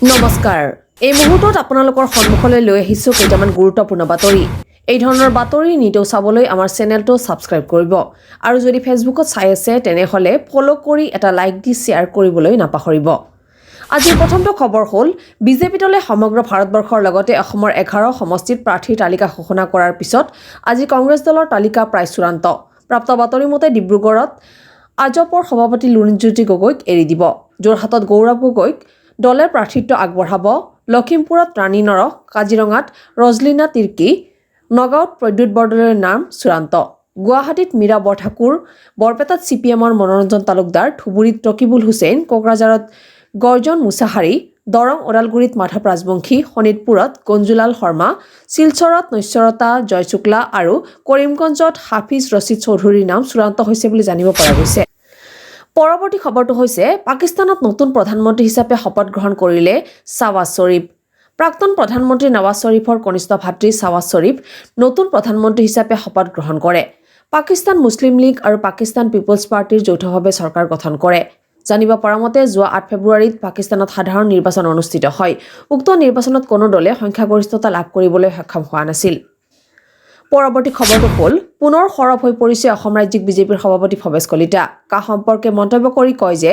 নমস্কাৰ, এই মুহূৰ্তত আপোনালোকৰ সন্মুখলৈ লৈ আহিছোঁ কেইটামান গুৰুত্বপূৰ্ণ বাতৰি। এই ধৰণৰ বাতৰি নিতৌ চাবলৈ আমাৰ চেনেলটো ছাবস্ক্ৰাইব কৰিব আৰু যদি ফেচবুকত চাই আছে, তেনেহ'লে ফ'ল' কৰি এটা লাইক দি শ্বেয়াৰ কৰিবলৈ নাপাহৰিব। আজিৰ প্ৰথমটো খবৰ হ'ল, বিজেপি দলে সমগ্ৰ ভাৰতবৰ্ষৰ লগতে অসমৰ 11 সমষ্টিত প্ৰাৰ্থীৰ তালিকা ঘোষণা কৰাৰ পিছত আজি কংগ্ৰেছ দলৰ তালিকা প্ৰায় চূড়ান্ত। প্ৰাপ্ত বাতৰি মতে ডিব্ৰুগড়ত আজপৰ সভাপতি লুৰিণজ্যোতি গগৈক এৰি দিব। যোৰহাটত গৌৰৱ গগৈক দলে প্ৰাৰ্থিত্ব আগবঢ়াব। লখিমপুৰত ৰাণী নৰহ, কাজিৰঙাত ৰজলীনা তিৰ্কী, নগাঁৱত প্ৰদ্যুৎ বৰদলৈৰ নাম চূড়ান্ত। গুৱাহাটীত মীৰা বৰঠাকুৰ, বৰপেটাত চি পি এমৰ মনোৰঞ্জন তালুকদাৰ, ধুবুৰীত ৰকিবুল হুছেইন, কোকৰাঝাৰত গৰ্জন মুছাহাৰী, দৰং ওদালগুৰিত মাধৱ ৰাজবংশী, শোণিতপুৰত গঞ্জুলাল শৰ্মা, শিলচৰত নৈশ্বৰতা জয় শুক্লা আৰু কৰিমগঞ্জত হাফিজ ৰছিদ চৌধুৰীৰ নাম চূড়ান্ত হৈছে বুলি জানিব পৰা গৈছে। পৰৱৰ্তী খবৰটো হৈছে, পাকিস্তানত নতুন প্ৰধানমন্ত্ৰী হিচাপে শপত গ্ৰহণ কৰিলে শ্বাহবাজ শ্বৰীফ। প্ৰাক্তন প্ৰধানমন্ত্ৰী নৱাজ শ্বৰীফৰ কনিষ্ঠ ভাতৃ শ্বাহবাজ শ্বৰীফ নতুন প্ৰধানমন্ত্ৰী হিচাপে শপত গ্ৰহণ কৰে। পাকিস্তান মুছলিম লীগ আৰু পাকিস্তান পিপলছ পাৰ্টীৰ যৌথভাৱে চৰকাৰ গঠন কৰে। জানিব পৰা মতে যোৱা 8 ফেব্ৰুৱাৰীত পাকিস্তানত সাধাৰণ নিৰ্বাচন অনুষ্ঠিত হয়। উক্ত নিৰ্বাচনত কোনো দলে সংখ্যাগৰিষ্ঠতা লাভ কৰিবলৈ সক্ষম হোৱা নাছিল। পৰৱৰ্তী খবৰটো হ'ল, পুনৰ সৰব হৈ পৰিছে অসম ৰাজ্যিক বিজেপিৰ সভাপতি ভৱেশ কলিতা। কা সম্পৰ্কে মন্তব্য কৰি কয় যে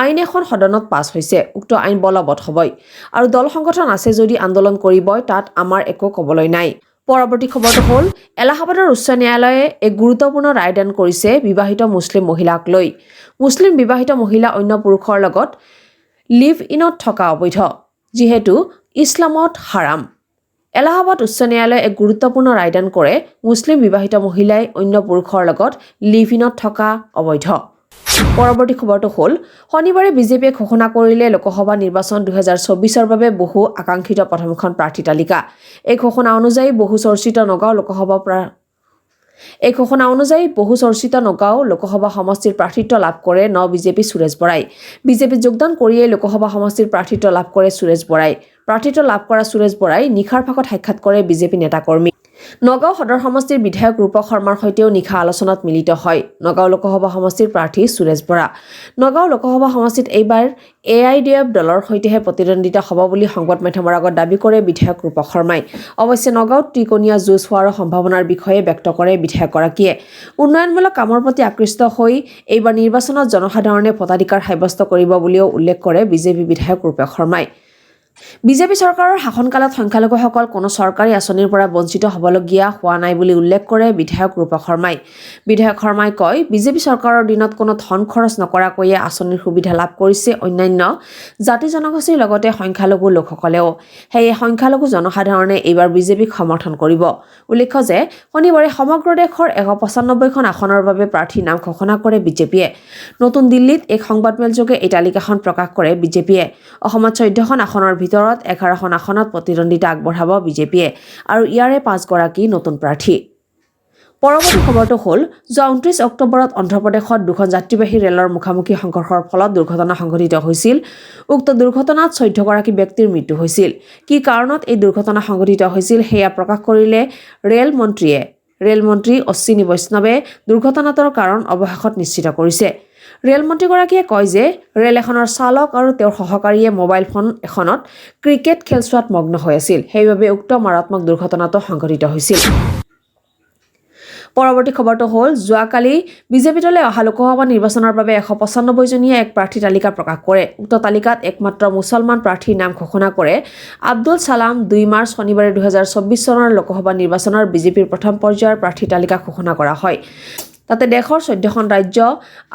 আইন এখন সদনত পাছ হৈছে, উক্ত আইন বলবৎ হ'বই আৰু দল সংগঠন আছে যদি আন্দোলন কৰিবই, তাত আমাৰ একো ক'বলৈ নাই। পৰৱৰ্তী খবৰটো হ'ল, এলাহাবাদৰ উচ্চ ন্যায়ালয়ে এক গুৰুত্বপূৰ্ণ ৰায়দান কৰিছে বিবাহিত মুছলিম মহিলাক লৈ। মুছলিম বিবাহিত মহিলা অন্য পুৰুষৰ লগত লিভ ইনত থকা অবৈধ, যিহেতু ইছলামত হাৰাম। এলাহাবাদ উচ্চ ন্যায়ালয়ে এক গুৰুত্বপূৰ্ণ ৰায়দান কৰে, মুছলিম বিবাহিত মহিলাই অন্য পুৰুষৰ লগত লিভ ইনত থকা অবৈধ। পৰৱৰ্তী খবৰটো হ'ল, শনিবাৰে বিজেপিয়ে ঘোষণা কৰিলে লোকসভা নিৰ্বাচন 2024ৰ বাবে বহু আকাংক্ষিত প্ৰথমখন প্ৰাৰ্থী তালিকা। এই ঘোষণা অনুযায়ী বহু চৰ্চিত নগাঁও লোকসভা সমষ্টিৰ প্ৰাৰ্থিত্ব লাভ কৰে ন বিজেপি সুৰেশ বৰাই। বিজেপিত যোগদান কৰিয়েই লোকসভা সমষ্টিৰ প্ৰাৰ্থিত্ব লাভ কৰে সুৰেশ বৰাই। প্ৰাৰ্থিত্ব লাভ কৰা সুৰেশ বৰাই নিশাৰ ভাগত সাক্ষাৎ কৰে বিজেপি নেতাকৰ্মী। নগাঁও সদৰ সমষ্টিৰ বিধায়ক ৰূপক শৰ্মাৰ সৈতেও নিশা আলোচনাত মিলিত হয় নগাঁও লোকসভা সমষ্টিৰ প্ৰাৰ্থী সুৰেশ বৰা। নগাঁও লোকসভা সমষ্টিত এইবাৰ এ I D F দলৰ সৈতেহে প্ৰতিদ্বন্দ্বিতা হ'ব বুলি সংবাদ মাধ্যমৰ আগত দাবী কৰে বিধায়ক ৰূপক শৰ্মাই। অৱশ্যে নগাঁৱত ত্ৰিকোণীয়া যুঁজ হোৱাৰ সম্ভাৱনাৰ বিষয়ে ব্যক্ত কৰে বিধায়কগৰাকীয়ে। উন্নয়নমূলক কামৰ প্ৰতি আকৃষ্ট হৈ এইবাৰ নিৰ্বাচনত জনসাধাৰণে ভোটাধিকাৰ সাব্যস্ত কৰিব বুলিও উল্লেখ কৰে বিজেপি বিধায়ক ৰূপক শৰ্মাই। বিজেপি চৰকাৰৰ শাসনকালত সংখ্যালঘুসকল কোনো চৰকাৰী আঁচনিৰ পৰা বঞ্চিত হ'বলগীয়া হোৱা নাই বুলি উল্লেখ কৰে বিধায়ক ৰূপক শৰ্মাই। বিধায়ক শৰ্মাই কয়, বিজেপি চৰকাৰৰ দিনত কোনো ধন খৰচ নকৰাকৈয়ে আঁচনিৰ সুবিধা লাভ কৰিছে অন্যান্য জাতি জনগোষ্ঠীৰ লগতে সংখ্যালঘু লোকসকলেও। সেয়ে সংখ্যালঘু জনসাধাৰণে এইবাৰ বিজেপিক সমৰ্থন কৰিব। উল্লেখ্য যে শনিবাৰে সমগ্ৰ দেশৰ 195খন আসনৰ বাবে প্ৰাৰ্থীৰ নাম ঘোষণা কৰে বিজেপিয়ে। নতুন দিল্লীত এক সংবাদমেলযোগে এই তালিকাখন প্ৰকাশ কৰে বিজেপিয়ে। অসমত 14খন আসনৰ ভিতৰত 11খন আসনত প্ৰতিদ্বন্দ্বিতা আগবঢ়াব বিজেপিয়ে আৰু ইয়াৰে পাঁচগৰাকী নতুন প্ৰাৰ্থী। পৰৱৰ্তী খবৰটো হ'ল, যোৱা 29 অক্টোবৰত অন্ধ্ৰপ্ৰদেশত দুখন যাত্ৰীবাহী ৰেলৰ মুখামুখি সংঘৰ্ষৰ ফলত দুৰ্ঘটনা সংঘটিত হৈছিল। উক্ত দুৰ্ঘটনাত 14গৰাকী ব্যক্তিৰ মৃত্যু হৈছিল। কি কাৰণত এই দুৰ্ঘটনা সংঘটিত হৈছিল, সেয়া প্ৰকাশ কৰিলে ৰেল মন্ত্ৰীয়ে। ৰেল মন্ত্ৰী অশ্বিনী বৈষ্ণৱে দুৰ্ঘটনাটোৰ কাৰণ অৱশেষত নিশ্চিত কৰিছে। ৰেল মন্ত্ৰীগৰাকীয়ে কয় যে ৰেল এখনৰ চালক আৰু তেওঁৰ সহকাৰীয়ে মোবাইল ফোন এখনত ক্ৰিকেট খেল চোৱাত মগ্ন হৈ আছিল। সেইবাবে উক্ত মাৰাত্মক দুৰ্ঘটনাটো সংঘটিত হৈছিল। পৰৱৰ্তী খবৰটো হ'ল, যোৱাকালি বিজেপি দলে অহা লোকসভা নিৰ্বাচনৰ বাবে 195জনীয়া এক প্ৰাৰ্থী তালিকা প্ৰকাশ কৰে। উক্ত তালিকাত একমাত্ৰ মুছলমান প্ৰাৰ্থীৰ নাম ঘোষণা কৰে আব্দুল ছালাম। 2 মাৰ্চ শনিবাৰে 2024 চনৰ লোকসভা নিৰ্বাচনৰ বিজেপিৰ প্ৰথম পৰ্যায়ৰ প্ৰাৰ্থী তালিকা ঘোষণা কৰা হয়। তাতে দেশৰ 14খন ৰাজ্য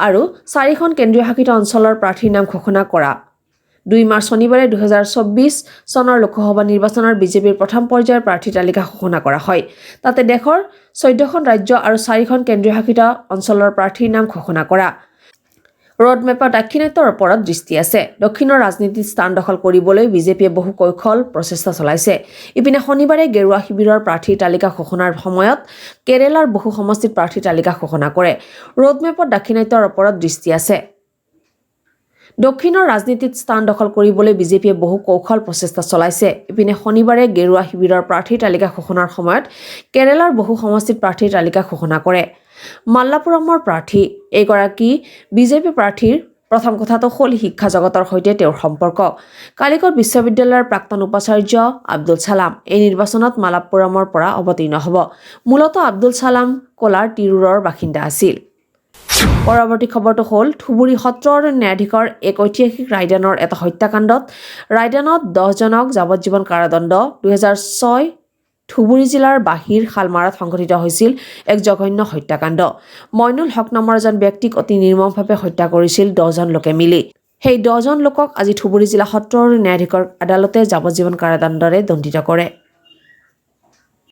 আৰু চাৰিখন কেন্দ্ৰীয় শাসিত অঞ্চলৰ প্ৰাৰ্থীৰ নাম ঘোষণা কৰা। 2 মাৰ্চ শনিবাৰে 2024 চনৰ লোকসভা নিৰ্বাচনৰ বিজেপিৰ প্ৰথম পৰ্যায়ৰ প্ৰাৰ্থী তালিকা ঘোষণা কৰা হয়। তাতে দেশৰ 14খন ৰাজ্য আৰু চাৰিখন কেন্দ্ৰীয় শাসিত অঞ্চলৰ প্ৰাৰ্থীৰ নাম ঘোষণা কৰা। ৰোডমেপত দাক্ষিণাত্যৰ ওপৰত দৃষ্টি আছে। দক্ষিণৰ ৰাজনীতিত স্থান দখল কৰিবলৈ বিজেপিয়ে বহু কৌশল প্ৰচেষ্টা চলাইছে। ইপিনে শনিবাৰে গেৰুৱা শিবিৰৰ প্ৰাৰ্থীৰ তালিকা ঘোষণাৰ সময়ত কেৰালাৰ বহু সমষ্টিত প্ৰাৰ্থীৰ তালিকা ঘোষণা কৰে। ৰোডমেপত দাক্ষিণাত্যৰ ওপৰত দৃষ্টি আছে। দক্ষিণৰ ৰাজনীতিত স্থান দখল কৰিবলৈ বিজেপিয়ে বহু কৌশল প্ৰচেষ্টা চলাইছে। ইপিনে শনিবাৰে গেৰুৱা শিবিৰৰ প্ৰাৰ্থীৰ তালিকা ঘোষণাৰ সময়ত কেৰালাৰ বহু সমষ্টিত প্ৰাৰ্থীৰ তালিকা ঘোষণা কৰে। মাল্লাপুৰমৰ প্ৰাৰ্থী এইগৰাকী বিজেপি প্ৰাৰ্থীৰ প্ৰথম কথাটো হ'ল শিক্ষা জগতৰ সৈতে তেওঁৰ সম্পৰ্ক। কালিকট বিশ্ববিদ্যালয়ৰ প্ৰাক্তন উপাচাৰ্য আব্দুল ছালাম এই নিৰ্বাচনত মালাপ্পুৰমৰ পৰা অৱতীৰ্ণ হ'ব। মূলতঃ আব্দুল ছালাম কোলাৰ তিৰুৰৰ বাসিন্দা আছিল। পৰৱৰ্তী খবৰটো হ'ল ধুবুৰী সত্ৰৰ ন্যায়াধীশৰ এক ঐতিহাসিক ৰায়দানৰ এটা হত্যাকাণ্ডত ৰায়দানত 10জনক যাৱজ্জীৱন কাৰাদণ্ড। 2006 ধুবুৰী জিলাৰ বাহিৰ শালমাৰাত সংঘটিত হৈছিল এক জঘন্য হত্যাকাণ্ড। মইনুল হক নামৰ এজন ব্যক্তিক অতি নিৰ্মমভাৱে হত্যা কৰিছিল 10জন লোকে মিলি। সেই 10জন লোকক আজি ধুবুৰী জিলা সত্ৰৰ ন্যায়াধীশৰ আদালতে যাৱজ্জীৱন কাৰাদণ্ডৰে দণ্ডিত কৰে।